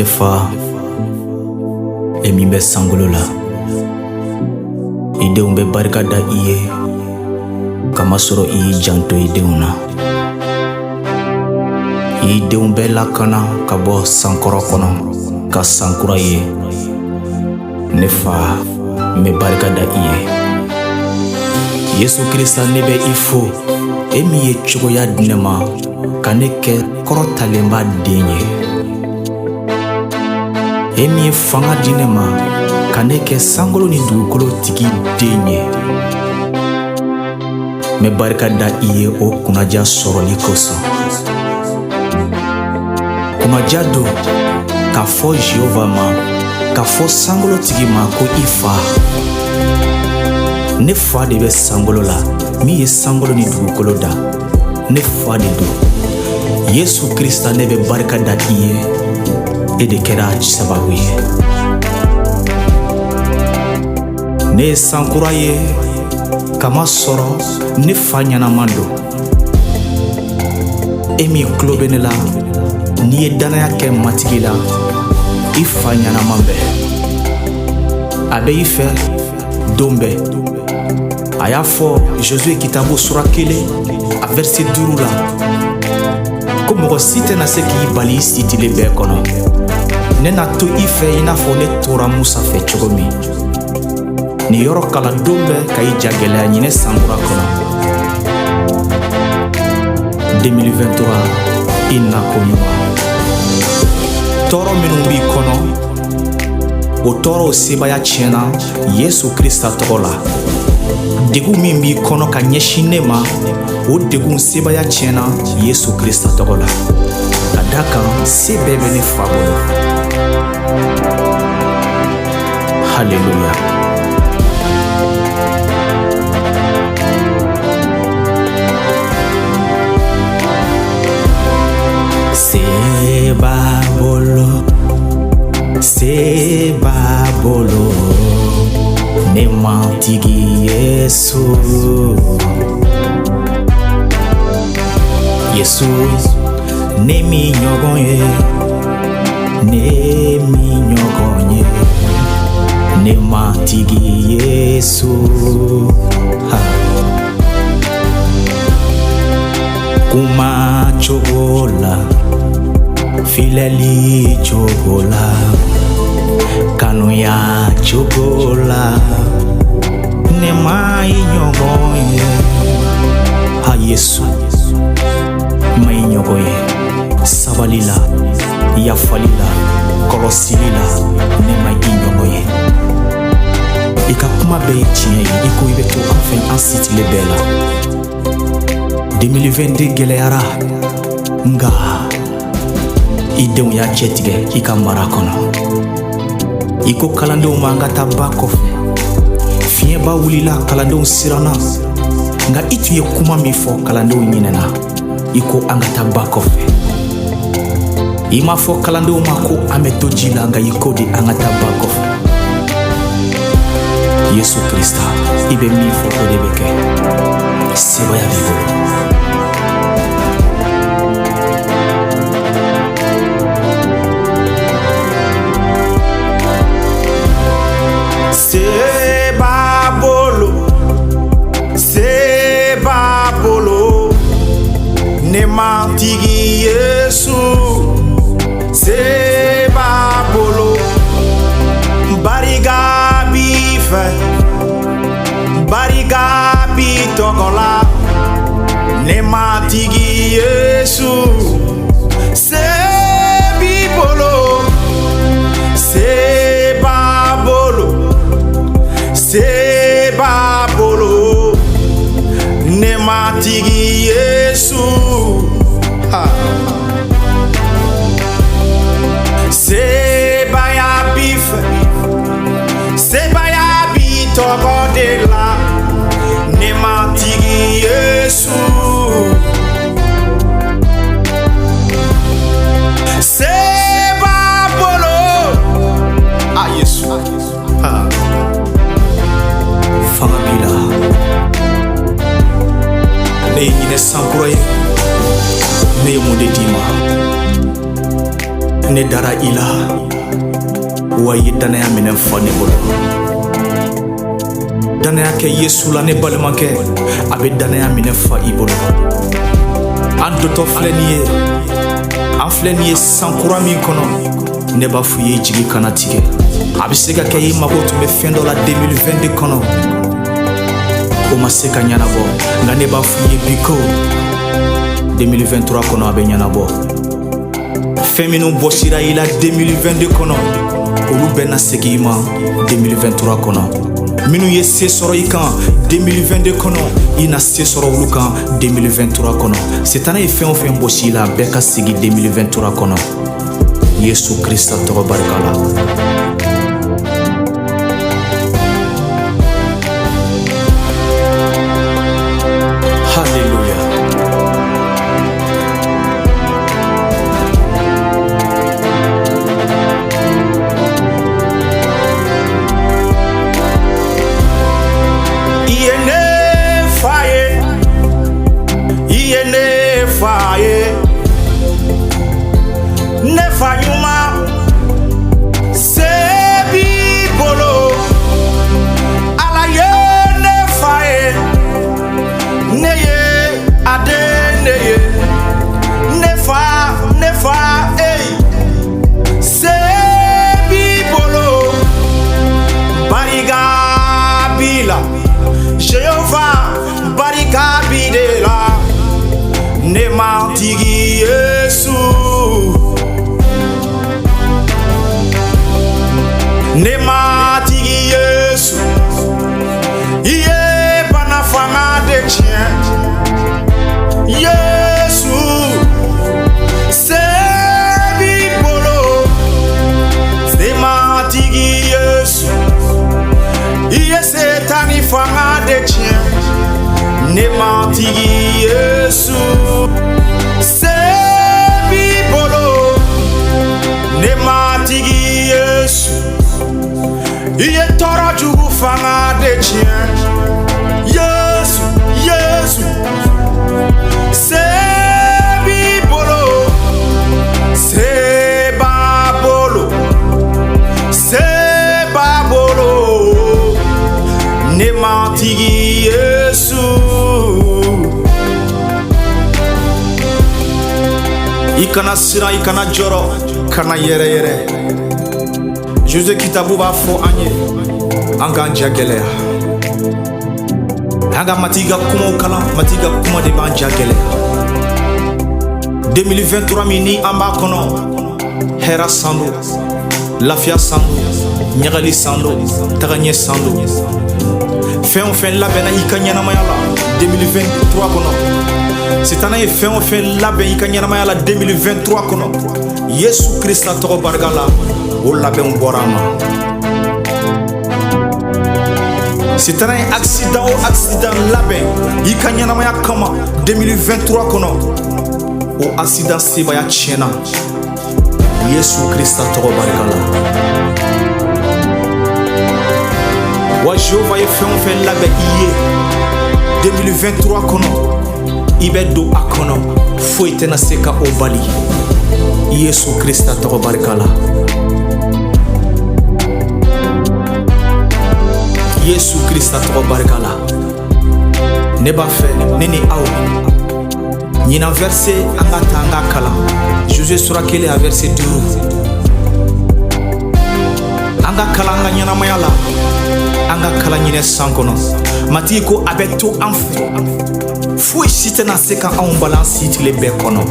Ne fa, e min bɛ sankolo la, i denw bɛ barika da i ye, kamasɔrɔ i y'i janto i denw na. I y'i denw bɛɛ lakana ka bɔ sankɔrɔ kɔnɔ ka sankura ye. Ne fa, n bɛ barika da i ye. Yesu Krista, ne bɛ i fo, e min ye cogoya di ne ma ka ne kɛ kɔrɔtalenba den ye. E min ye fanga di ne ma ka ne kɛ sankolo ni dugukolo tigi den ye. N bɛ barika da i ye o kunnaja sɔrɔli kosɔn. Kunnaja don k'a fɔ Jehova ma, k'a fɔ sankolo tigi ma ko i fa. Ne fa de bɛ sankolo la, min ye sankolo ni dugukolo da. Ne fa de don. Yesu Krista, ne bɛ barika da i ye, e de kɛra sababu ye. Ne ye sankura ye, kamasɔrɔ ne fa ɲɛnama don. E min tulo bɛ ne la, n'i ye dannaya kɛ Matigi la, i fa ɲɛnama bɛ. A bɛ i fɛ don bɛɛ. A y'a fɔ Josue kitabu sura 1 a verset 5 la ko mɔgɔ si tɛna se k'i bali i si tile bɛɛ kɔnɔ. Ne na to i fɛ i n'a fɔ ne tora Musa fɛ cogo min. Nin yɔrɔ kalan don bɛɛ ka i ja gɛlɛya ɲinɛ sankura kɔnɔ. 2023, i na ko ɲuman. Tɔɔrɔ minnu b'i kɔnɔ, o tɔɔrɔw sebaya tiɲɛna Yesu Krista tɔgɔ la. Degun min b'i kɔnɔ ka ɲɛsin ne ma, o degun sebaya tiɲɛna Yesu Krista tɔgɔ la. Ka da kan se bɛɛ bɛ ne fa bolo. Haleluya. Se b'a bolo, se b'a bolo, ne Matigi Yesu. Yesu, ne min ɲɔgɔn ye, ne min ɲɔgɔn ye, ne Matigi Yesu. Ha. Kuma cogo la, filɛli cogo la, kanuya cogo la, ne ma i ɲɔgɔn ye. Ha Yesu, ma i ɲɔgɔn ye. Sabali la, yafali la, kɔlɔsili la, ne ma i ɲɔgɔn ye. I ka kuma bɛɛ ye tiɲɛ ye, i ko i bɛ to an fɛ an si tile bɛɛ la. 2022 gɛlɛyara, nka i denw y'a cɛtigɛ i ka mara kɔnɔ. I ko kalandenw ma an ka taa ba kɔfɛ. Fiɲɛba wulila, kalandenw siranna, nka i tun ye kuma min fɔ, kalandenw ɲinɛna. I ko an ka taa ba kɔfɛ. I m'a fɔ kalandenw ma ko an bɛ to ji la, nka i ko de an ka taa ba kɔfɛ. Yesu Krista, i bɛ min fɔ o de bɛ kɛ. Sebaya b'i bolo. Se b'a bolo, se b'a bolo, ne Matigi Yesu. Se b'a bolo, barika b'i fɛ, barika b'i tɔgɔ la, ne Matigi Yesu. Se b'i bolo, se b'a bolo, se b'a bolo, ne Matigi Yesu. Ha. Sebaya b'i fɛ, sebaya b'i tɔgɔ de la, ne Matigi Yesu. Se b'a bolo, a Yesu. Ha. Fanga b'i la. Ne ye ɲinɛ sankura ye, ne ye mun de d'i ma? Ne dara i la, wa i ye dannaya minɛ fa ne bolo. Dannaya kɛ Yesu la, ne balimakɛ, a bɛ dannaya minɛ fa i bolo. An dotɔ filɛ nin ye, an filɛ nin ye san kura min kɔnɔ, ne b'a fɔ i ye, jigi kana tigɛ. A bɛ se ka kɛ i mago tun bɛ fɛn dɔ la 2022 kɔnɔ, o ma se ka ɲɛnabɔ, nka ne b'a fɔ i ye bi ko 2023 kɔnɔ, a bɛ ɲɛnabɔ. Fɛn minnu bɔsira i la 2022 kɔnɔ, olu bɛɛ na segin i ma 2023 kɔnɔ. Minnu ye se sɔrɔ i kan 2022 kɔnɔ, i na se sɔrɔ olu kan 2023 kɔnɔ. Setana ye fɛn o fɛn bɔsi i la, a bɛɛ ka segin 2023 kɔnɔ, Yesu Krista tɔgɔ barika la. Hallelujah. I ye ne fa ye, i ye ne fa ye, ne fa ɲuman, se b'i bolo. Ala ye ne fa ye, ne ye a den de ye. Ne fa, ne fa, ey, se b'i bolo, barika b'i la. Jehova, barika b'i de la, ne matigi Yesu. Ne matigi Yesu, i ye bana fanga de tiɲɛ. Yesu, se b'i bolo. Ne matigi Yesu, i ye Setani fanga de tiɲɛ. Ne matigi Yesu, se b'i bolo. Ne matigi Yesu, i ye tɔɔrɔ jugu fanga de tiɲɛ. Yesu, Yesu, se b'i bolo, se b'a bolo, se b'a bolo, ne matigi Yesu. I kana siran, i kana jɔrɔ, kana yɛrɛ yɛrɛ. Jose kitabu b'a fɔ an ye, an k'an ja gɛlɛya, an ka Matigi ka kumaw kalan. Matigi ka kuma de b'an ja gɛlɛya. 2023 min ni an b'a kɔnɔ, hɛra san don, lafiya san don, ɲagali san don, tagaɲɛ san don. Fɛn o fɛn labɛnna i ka ɲɛnamaya la 2023 kɔnɔ, Sitana ye fɛn o fɛn labɛn i ka ɲɛnamaya la 2023 kɔnɔ, Yesu Krista tɔgɔ barika la, o labɛnw bɔra a ma. Sitana ye accident o accident labɛn i ka ɲɛnamaya kama 2023 kɔnɔ, o accident sebaya tiɲɛna Yesu Krista tɔgɔ barika la. Wa Jehova ye fɛn o fɛn labɛn i ye 2023 kɔnɔ, i bɛ don a kɔnɔ, foyi tɛna se ka o bali, Yesu Krista tɔgɔ barika la. Yesu Krista tɔgɔ barika la. Ne b'a fɛ ne ni aw ɲinan verset, an ka ta, an ka kalan Jose sura 1, a verset 5. An ka kalan an ka ɲɛnamaya la, an ka kalan ɲinɛ san kɔnɔ. Matigi ko a bɛ to an fɛ, foyi si tɛna se ka anw bali an si tile bɛɛ kɔnɔ.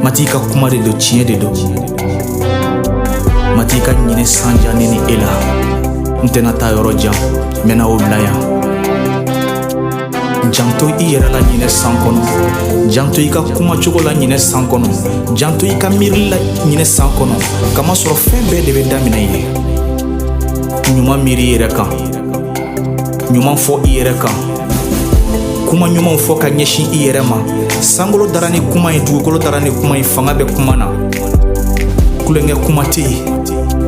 Matigi ka kuma de don, tiɲɛ de don. Matigi ka ɲinɛ san diya ne ni e la. N tɛna taa yɔrɔ jan, n bɛna o bila yan. Janto i yɛrɛ la ɲinɛ san kɔnɔ, janto i ka kumacogo la ɲinɛ san kɔnɔ, janto i ka miirili la ɲinɛ san kɔnɔ, kamasɔrɔ fɛn bɛɛ de bɛ daminɛ i ye. Ɲuman miiri i yɛrɛ kan, ɲuman fɔ i yɛrɛ kan, kuma ɲumanw fɔ ka ɲɛsin i yɛrɛ ma. Sankolo dara ni kuma ye, dugukolo dara ni kuma ye, fanga bɛ kuma na, kulonkɛ kuma tɛ yen.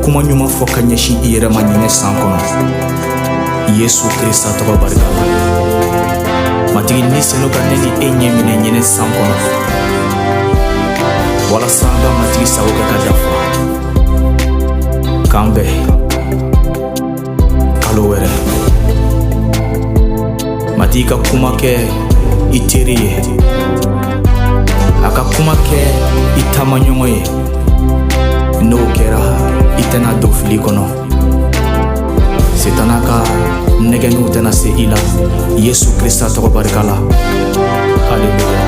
Kuma ɲuman fɔ ka ɲɛsin i yɛrɛ ma ɲinɛ san kɔnɔ, Yesu Krista tɔgɔ barika la. Matigi Ni Senu ka ne ni e ɲɛ minɛ ɲinɛ san kɔnɔ. Walasa an ka Matigi sago kɛ ka dafa. K'an bɛn kalo wɛrɛ. Matigi ka kuma kɛ i teri ye, a ka kuma kɛ i taamaɲɔgɔn ye. N'o kɛra, i tɛna don fili kɔnɔ. Setana ka nɛgɛnniw tɛna se i la, Yesu Krista tɔgɔ barika la. Haleluya.